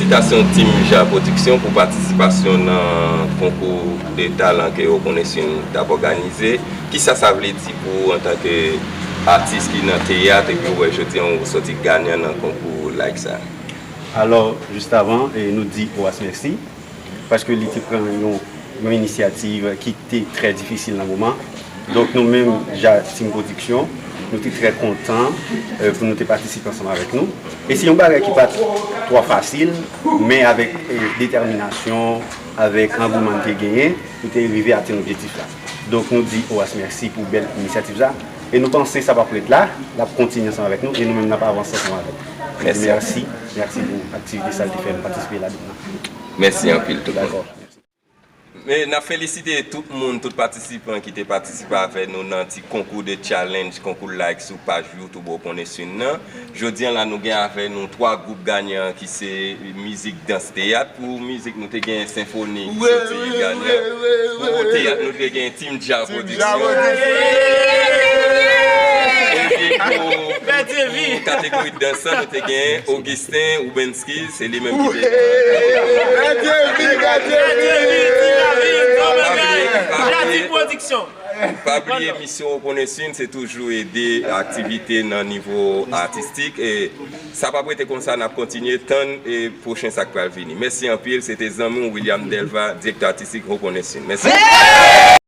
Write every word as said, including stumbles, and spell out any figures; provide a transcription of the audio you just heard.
Felisitasyon Team Ja Production pou patisipasyon nan konkou de talan ke Reconnaissance t ap òganize. Kisa sa vle di pou ou antanke atis ki nan teyat epi ou wè jodi an ou sòti ganyan nan konkou like sa? Alò, jis avan, e, nou di Oas mèsi, paske li te pran yon, yon inisyativ ki te trè difisil nan moman. Donk, nou menm, Ja Team Production, nou te trè kontan e, pou nou te patisipe ansanm avèk nou. E se yon bagay ki pa t twò fasil, men avèk e, detèminasyon, avèk angouman nou te genyen, nou te rive atenn objektif la. Donk, nou di Oas mèsi pou bèl inisyativ sa. E nou panse sa p ap ret la, l ap kontinye ansanm avèk nou e nou menm n ap avanse ansanm avèk. Nou di mèsi, mèsi pou aktivite sa l te fè nou patisipe ladan l. Mèsi anpil tout moun. Dakò. Men n ap felisite tout moun, tout patisipan ki te patisipe avè nou nan ti konkou de challenge, konkou like sou paj YouTube Reconnaissance nan. Jodi an la nou gen avè nou twa gwoup ganyan ki se mizik, dans, teyat. Pou mizik nou te gen Senfoni ki soti Ganyan. Pou teyat nou te gen Team Ja Production. Epi pou, pou kategori dans lan nou te gen Augustin Oubenski, se li menm ki te Jati Production. Pa bliye misyon Reconnaissance se toujou ede aktivite nan nivo atistik. E sa p ap rete konsa, n ap kontinye tann e pwochen sa k pral vini. Mèsi anpil, se te zanmi w William Delva, direktè atistik Reconnaissance. Mèsi.